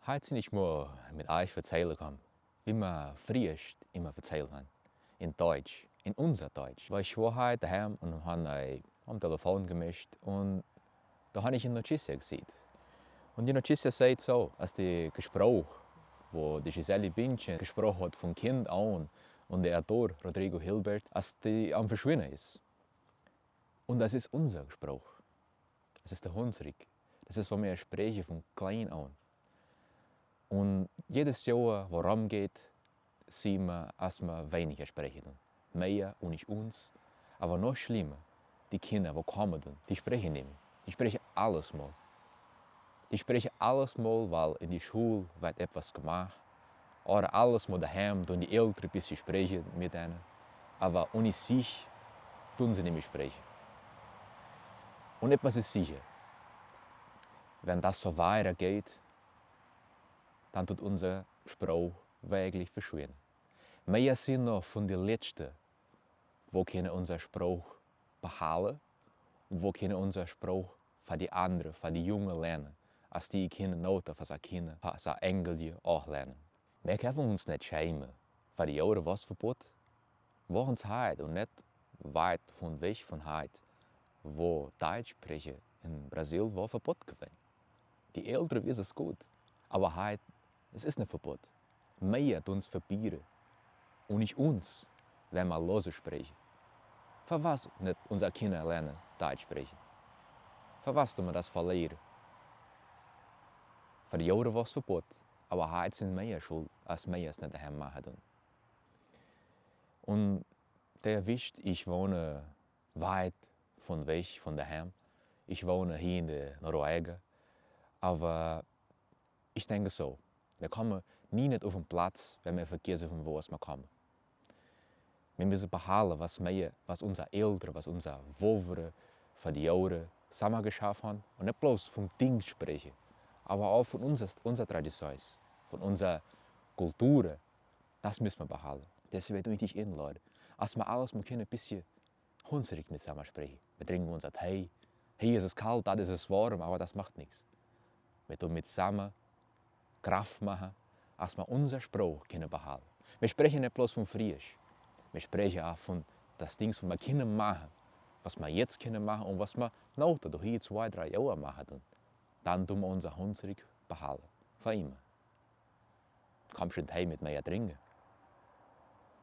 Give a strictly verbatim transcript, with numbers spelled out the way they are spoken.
Heit sin ich mol mit eich verzähle komm, wie mer friesch immer verzählt han. In Deutsch, in unser Deutsch. Wiel ich wor heit doheim un han ei am Telefon gemischt un do han ich en Noticia gesiet. Un die Noticia seit so, as die Gesproch, wo die Gisele Bündchen gesproch hot vun Kind aun un de Autor Rodrigo Hilbert, as die am Verschwinne is. Un das is unser Gesproch. Das is de Hunsrück. Das is, wo mer spreche vun klein aun. Un jedes Johr, wo romgeiht, sieh mer, as mer weiniger spreche dun. Mea un nich uns, awer noch schlimmer, die Kinner, wo komme dun, die spreche nimmi. Die spreche alles mol. Die spreche alles mol, wiel in die Schul ward etwas gemach, oder alles mol doheim dun die Eltre bissje spreche mit enne, awer unner sich dun se nimmi spreche. Un etwas is sicher, wann das so wieter geiht, dann dut unser Sproch werklich verschwinne. Mer sin noch vun de Letschte, wo kenne unser Sproch behalle un wo kenne unser Sproch fa die andere, fa die Junge lerne, as die kenne nota fa sa Kinner, fa sa Enkelje och lerne. Mer keffe uns net schäme. Vör de Johre wor Verbott, wor uns heit un net wieht vun weg vun heit, wo Deitsch spreche in Brasil wor Verbott gewen. Die Eltre wisse es gut, awer heit, es is net Verbott. Mea dun se verbiede. Un nich uns, wann mer lose spreche. Fa was net unser Kinner lerne Deitsch spreche? Fa was dun mer das verliere? Vör de Johre wor Verbott, awer heit sin mea schuld, as mer es net doheim mache dun. Un der wisst, ich wone wieht vun weg vun doheim. Ich wone hie in de Norwege. Awer ich denke so, mer komme nie net uf en Platz, wann mer vergesse, vun wo aus mer komme. Mer misse behalle, was mer, was unser Eltre, was unser Vovere vör de Johre samme geschaff han, un net bloß vun Dings spreche, awer och vun unser, unser Traditions, vun unser Kulture, das misse mer behalle. Deswege dun ich dich enlade, as mer alles mol kenne bissje Hunsrück mitsamme spreche. Mer drinke unser Tee. Hie is es kalt, do is es worm, awer das macht nix. Mer dun mitsamme Kraft mache, as mer unser Sproch kenne behalle. Mer spreche net bloß vun friesch. Mer spreche och vun das Dings, vun mer kenne mache, was mer jetzt kenne mache un was mer noch do hie zwei, drei Johre mache dun. Dann dun mer unser Hunsrück behalle. Fa immer. Komm schon Tee mit mer drinke.